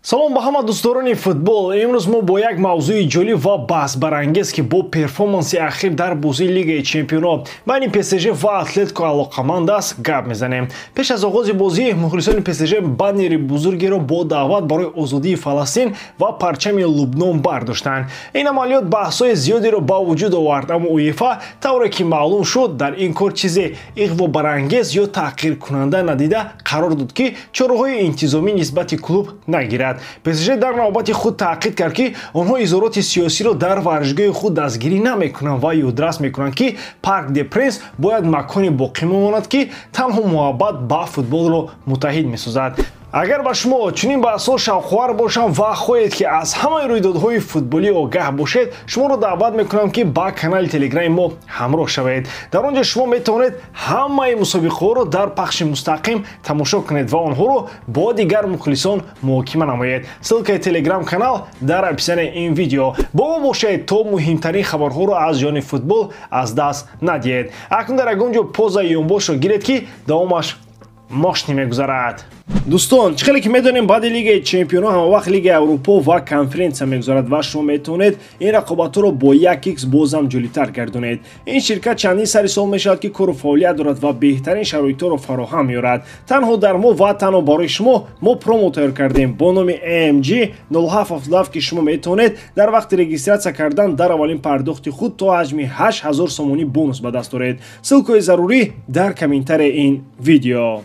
Салом ба ҳама дӯстдорони футбол. Имрӯз мо бо як мавзӯи ҷолиб ва баҳсбарангез, ки бо перформанси ахир дар бозии Лигаи чемпионот байни ПСЖ ва Атлетико алоқаманд аст, гап мезанем. Пеш аз оғози бозӣ мухлисони ПСЖ баннери бузургеро бо даъват барои озодии Фаластин ва парчами Лубнон бардоштанд. Ин амалиёт баҳсҳои зиёдеро ба вуҷуд овард, аммо УЕФА, тавре ки маълум шуд, дар ин кор чизе иғвобарангез ё таҳқиркунанда надида, қарор дод, ки чораҳои интизомӣ нисбати клуб нагирад. ПСЖ дар навбати худ таъқид кард, ки онҳо изҳороти сиёсиро дар варзишгоҳи худ дастгирӣ намекунанд ва ёдрас мекунанд, ки Парк де Пренс бояд маконе боқӣ мемонад, ки танҳо муҳаббат ба футболро муттаҳид месозад. Агар ба шумо чунин баҳсҳо шавқовар бошанд ва хоҳед, ки аз ҳамаи рӯйдодҳои футболӣ огаҳ бошед, шуморо даъват мекунам, ки ба канали Телеграми мо ҳамроҳ шавед. Дар он ҷо шумо метавонед ҳамаи мусобиқаҳоро дар пахши мустақим тамошо кунед ва онҳоро бо дигар мухлисон муҳокима намоед. Ссылкаи Телеграм канал дар описанияи ин видео. Бо мо бошед, то муҳимтарин хабарҳоро аз ҷони футбол аз даст надиҳед. Акнун дар ягон ҷо позаи ёнбошро гиред, ки давомаш мошни мегузарад. Дӯстон, чӣ хеле ки медонем, баъди Лигаи чемпионҳо ҳамавақт Лигаи Аврупо ва конференсия мегузарад ва шумо метавонед ин рақобатҳоро бо 1x бозам ҷолибтар гардонед. Ин ширкат чандин сари сол мешавад, ки кору фаъолият дорад ва беҳтарин шароитҳоро фароҳам меорад. Танҳо дар мо ва танҳо барои шумо мо промо тайёр кардем бо номи AMG 0777, ки шумо метавонед дар вақти регистратсия кардан дар аввалин пардохти худ то ҳаҷми 8000 сомонӣ бонус ба даст оред. Ссылкаи зарурӣ дар комментарияи ин видео.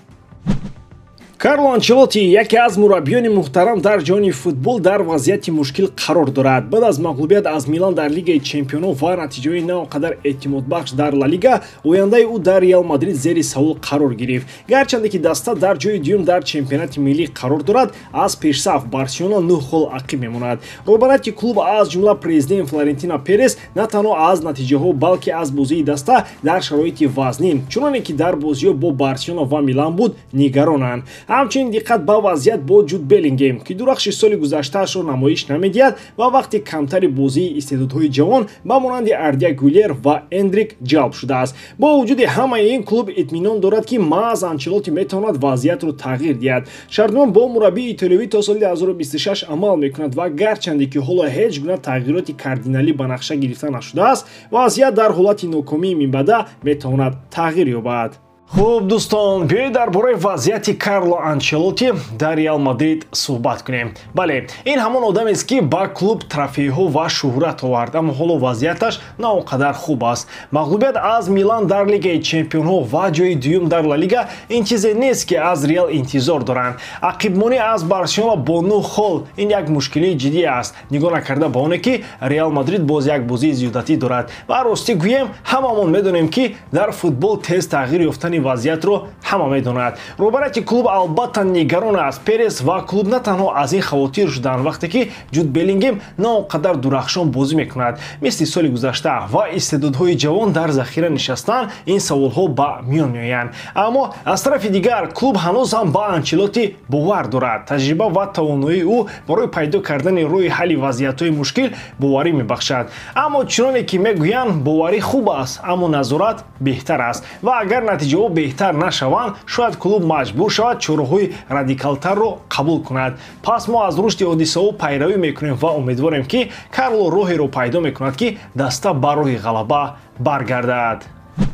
Карло Анчелотти, яке аз мураббиёни муҳтарам дар ҷаҳони футбол, дар вазъияти мушкил қарор дорад. Баъд аз мағлубият аз Милан дар Лигаи чемпионон ва натиҷаҳои на он қадар эътимодбахш дар Ла Лига, ояндаи ӯ дар Реал Мадрид зери савол қарор гирифт. Гарчанде ки даста дар ҷои дуюм дар чемпионати миллӣ қарор дорад, аз пешсаф Барселона нӯҳ хол ақиб мемонад. Роҳбарияти клуб, аз ҷумла президент Флорентино Перес, на танҳо аз натиҷаҳо, балки аз бозии даста дар шароити вазнин, чуноне ки дар бозиҳо бо Барселона ва Милан буд, нигаронанд. Ҳамчунин диққат ба вазъият бо Ҷуд Беллингем, ки дурахши соли гузаштаашро намоиш намедиҳад ва вақти камтари бозии истеъдодҳои ҷавон ба монанди Ардия Гулер ва Эндрик ҷалб шудааст. Бо вуҷуди ҳамаи ин, клуб итминон дорад, ки маҳз Анчелотти метавонад вазъиятро тағйир диҳад. Шартнома бо мураббии итолиёвӣ то соли 2026 амал мекунад ва гарчанде ки ҳоло ҳеҷ гуна тағйироти кардиналӣ ба нақша гирифта нашудааст, вазъият дар ҳолати нокомии минбаъда метавонад тағйир ёбад. Хуб, дӯстон, биёед дар бораи вазъияти Карло Анчелотти дар Реал Мадрид суҳбат кунем. Бале, ин ҳамон одамест, ки ба клуб трофейҳо ва шӯҳрат овард, аммо ҳоло вазъияташ на он қадар хуб аст. Мағлубият аз Милан дар Лигаи чемпионҳо ва ҷои дуюм дар Ла Лига ин чизе нест, ки аз Реал интизор доранд. Ақибмонӣ аз Барселона бо нӯҳ хол ин як мушкилии ҷиддӣ аст, нигоҳ накарда ба оне, ки Реал Мадрид боз як бозии зиёдатӣ дорад. Ва ростӣ гӯем, ҳамамон медонем, ки дар футбол тез тағйир ёфтани вазъиятро ҳама медонад. Роҳбарияти клуб албатта нигарон аст. Перес ва клуб на танҳо аз ин хавотир шуданд, вақте ки Ҷуд Беллингем на он қадар дурахшон бозӣ мекунад, мисли соли гузашта, ва истеъдодҳои ҷавон дар захира нишастанд, ин саволҳо ба миён меоянд. Аммо аз тарафи дигар клуб ҳанӯз ҳам ба Анчелотти бовар дорад. Таҷриба ва тавоноии ӯ барои пайдо кардани роҳи ҳалли вазъиятҳои мушкил боварӣ мебахшад. Аммо чуноне ки мегӯянд, боварӣ хуб аст, аммо назорат беҳтар аст ва агар натиҷаҳо беҳтар нашаванд, шояд клуб маҷбур шавад чораҳои радикалтарро қабул кунад. Пас мо аз рушди ҳодисаҳо пайравӣ мекунем ва умедворем, ки Карло роҳеро пайдо мекунад, ки даста ба роҳи ғалаба баргардад.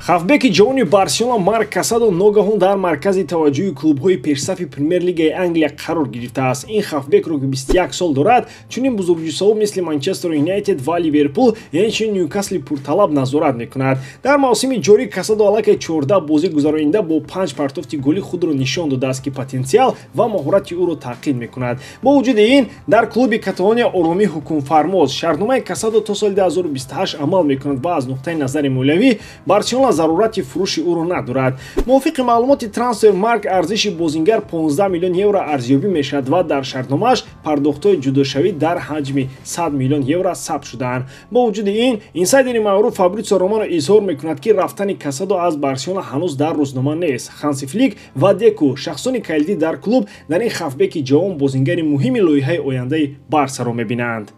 Хавфбеки ҷавони Барселона Марк Касадо ногаҳон дар маркази таваҷҷӯҳи клубҳои пешсафи Премер-лигаи Англия қарор гирифтааст. Ин хавфбекро, ки 21 сол дорад, чунин бузургҷуссаҳо мисли Манчестер Юнайтед ва Ливерпул, инчунин Ньюкасли пурталаб назорат мекунад. Дар мавсими ҷорӣ Касадо аллакай 14 бозӣ гузаронида, бо панҷ партофти голӣ худро нишон додааст, ки потенсиал ва маҳорати ӯро таъқид мекунад. Бо вуҷуди ин, дар клуби Каталония оромӣ ҳукмфармост. Шартномаи Касадо то соли 2028 амал мекунад ва аз нуқтаи назари молиявӣ Барселона зарурати фурӯши ӯро надорад. Мувофиқи маълумоти Трансфер Марк, арзиши бозингар 15 миллион евро арзёбӣ мешавад ва дар шартномааш пардохтҳои ҷудошавӣ дар ҳаҷми 100 миллион евро сабт шудаанд. Бо вуҷуди ин, инсайдери маъруф Фабритсио Романо изҳор мекунад, ки рафтани Касадо аз Барселона ҳанӯз дар рӯзнома нест. Ханси Флик ва Деку, шахсони калидӣ дар клуб, дар ин хавфбеки ҷавон бозингари муҳими лоиҳаи ояндаи Барсаро мебинанд.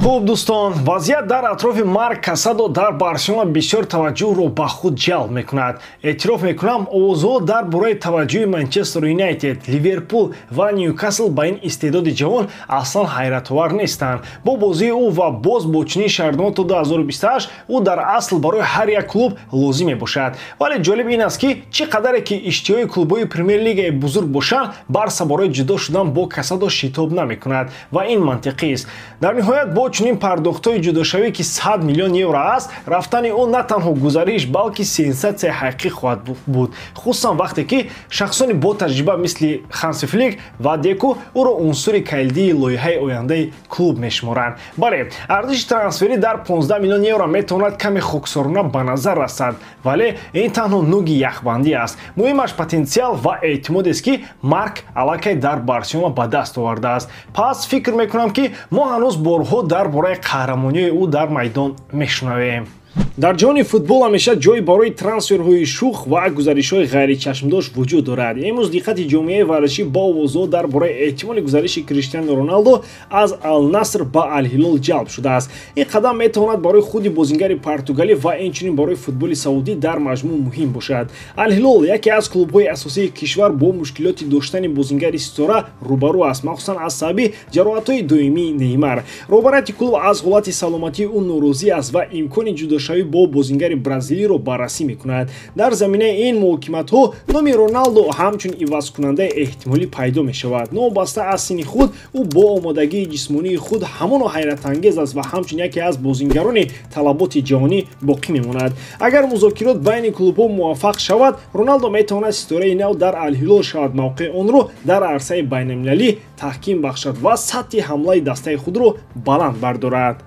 Хуб, дӯстон, вазъият дар атрофи Марк Касадо дар Барселона бисёр таваҷҷӯҳро ба худ ҷалб мекунад. Эътироф мекунам, овозҳо дар бораи таваҷҷӯҳи Манчестер Юнайтед, Ливерпул ва Ньюкасл ба ин истеъдоди ҷавон аслан ҳайратовар нестанд. Бо бозии ӯ ва боз бо чунин шартнома то 2028 ӯ дар асл барои ҳар як клуб лозим мебошад. Вале ҷолиб ин аст, ки чӣ қадаре ки иштиҳои клубҳои Премер-лигаи бузург бошанд, Барса барои ҷудо шудан бо Касадо шитоб намекунад ва ин мантиқист. Дар ниҳоят, бо чунин пардохтҳои ҷудошавӣ, ки 100 миллион евро аст, рафтани ӯ на танҳо гузариш, балки сенсатсияи ҳақиқӣ хоҳад буд, хусусан вақте ки шахсони бо таҷриба мисли Ханси Флик ва Деку ӯро унсури калидии лоиҳаи ояндаи клуб мешуморанд. Бале, арзиши трансферӣ дар 15 миллион евро метавонад каме хоксорона ба назар расад, вале ин танҳо нуги яхбандӣ аст. Муҳимаш потенсиал ва эътимодест, ки Марк аллакай дар Барселона ба даст овардааст. Пас фикр мекунам, ки мо ҳанӯз борҳо дар бораи қаҳрамонии ӯ дар майдон мешунавем. Дар ҷаҳони футбол ҳамеша ҷой барои трансферҳои шух ва гузаришҳои ғайричашмдошт вуҷуд дорад. Имрӯз диққати ҷомеаи варзишӣ бо овозҳо дар бораи эҳтимоли гузариши Криштиану Роналдо аз Ал-Наср ба Ал-Ҳилол ҷалб шудааст. Ин қадам метавонад барои худи бозингари португалӣ ва инчунин барои футболи саудӣ дар маҷмӯъ муҳим бошад. Ал-Ҳилол, яке аз клубҳои асосии кишвар, бо мушкилоти доштани бозингари ситора рӯбарӯ аст, махсусан аз сабаби ҷароҳатҳои доимии Неймар. Роҳбарияти клуб аз ҳолати саломатии ӯ норозӣ аст ва имкони ҷудошавӣ бо бозингари бразилиро баррасӣ мекунад. Дар заминаи ин муҳокиматҳо номи Роналдо ҳамчун ивазкунандаи эҳтимолӣ пайдо мешавад. Новобаста аз синни худ, ӯ бо омодагии ҷисмонии худ ҳамоно ҳайратангез аст ва ҳамчун яке аз бозингарони талаботи ҷаҳонӣ боқӣ мемонад. Агар музокирот байни клубҳо муваффақ шавад, Роналдо метавонад ситораи нав дар Ал-Ҳилол шавад, мавқеи онро дар арсаи байналмилалӣ таҳким бахшад ва сатҳи ҳамлаи дастаи худро баланд бардорад.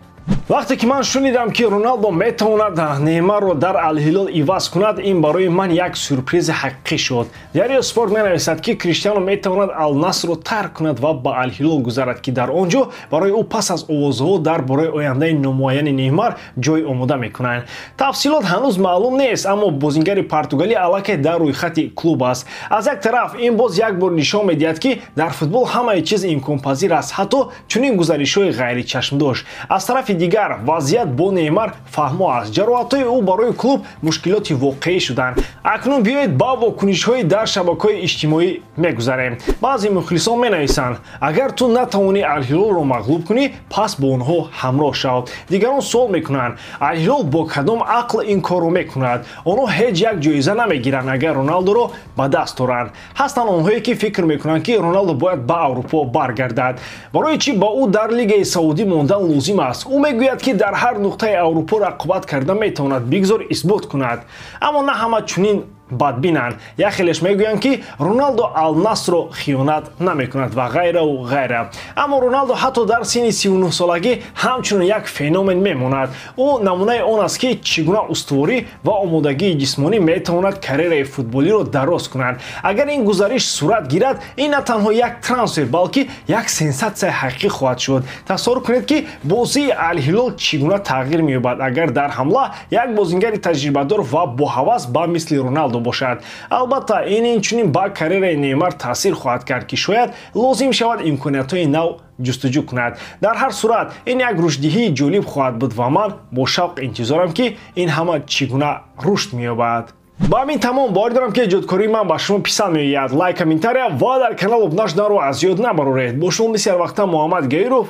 Вақте ки ман шунидам, ки Роналдо метавонад Неймарро дар Ал-Ҳилол иваз кунад, ин барои ман як сюрпризи ҳақиқӣ шуд. Диарио Спорт менависад, ки Криштиану метавонад Ал-Насрро тарк кунад ва ба Ал-Ҳилол гузарад, ки дар он ҷо барои ӯ пас аз овозҳо дар бораи ояндаи номуайяни Неймар ҷой омода мекунанд. Тафсилот ҳанӯз маълум нест, аммо бозингари португалӣ аллакай дар рӯйхати клуб аст. Аз як тараф, ин боз як бор нишон медиҳад, ки дар футбол ҳамаи чиз имконпазир аст, ҳатто чунин гузаришҳои ғайричашмдошт. Аз тарафи дигар, вазъият бо Неймар фаҳмо аст. Ҷароҳатҳои ӯ барои клуб мушкилоти воқеӣ шуданд. Акнун биёед ба вокунишҳои дар шабакаҳои иҷтимоӣ мегузарем. Баъзе мухлисон менависанд: агар ту натавонӣ Ал-Ҳилолро мағлуб кунӣ, пас бо онҳо ҳамроҳ шав. Дигарон суол мекунанд: Ал-Ҳилол бо кадом ақл ин корро мекунад? Онҳо ҳеҷ як ҷоиза намегиранд, агар Роналдоро ба даст оранд. Ҳастанд онҳое, ки фикр мекунанд, ки Роналдо бояд ба Аврупо баргардад. Барои чӣ ба ӯ дар Лигаи Саудӣ мондан лозим аст? Ӯ мегӯяд, ки дар ҳар нуқтаи Аврупо рақобат карда метавонад, бигзор исбот кунад. Аммо на ҳама чунин бадбинанд. Як хелеш мегӯянд, ки Роналдо Ал-Насрро хиёнат намекунад ва ғайраву ғайра. Аммо Роналдо ҳатто дар синни 39-солагӣ ҳамчунин як феномен мемонад. Ӯ намунаи он аст, ки чӣ гуна устуворӣ ва омодагии ҷисмонӣ метавонад карьераи футболиро дароз кунад. Агар ин гузариш сурат гирад, ин на танҳо як трансфер, балки як сенсатсияи ҳақиқӣ хоҳад шуд. Тасаввур кунед, ки бозии Ал-Ҳилол чӣ гуна тағйир меёбад, агар дар ҳамла як бозингари таҷрибадор ва боҳавас ба мисли Роналдо бошад. Албатта, ин инчунин ба карьераи Неймар таъсир хоҳад кард, ки шояд лозим шавад имкониятҳои нав ҷустуҷӯ кунад. Дар ҳар сурат, ин як рушддиҳии ҷолиб хоҳад буд ва ман бо шавқ интизорам, ки ин ҳама чӣ гуна рушд меёбад. Ба ҳамин тамом. Бовар дорам, ки эҷодкории ман ба шумо писанд меояд. Лайк, комментария ва дар канал обуна шуданро аз ёд набароред. Бо шумо мисли ҳар вақта Муҳаммад Гаиров.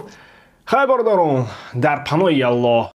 Хайр, бародарон, дар паноҳи Аллоҳ.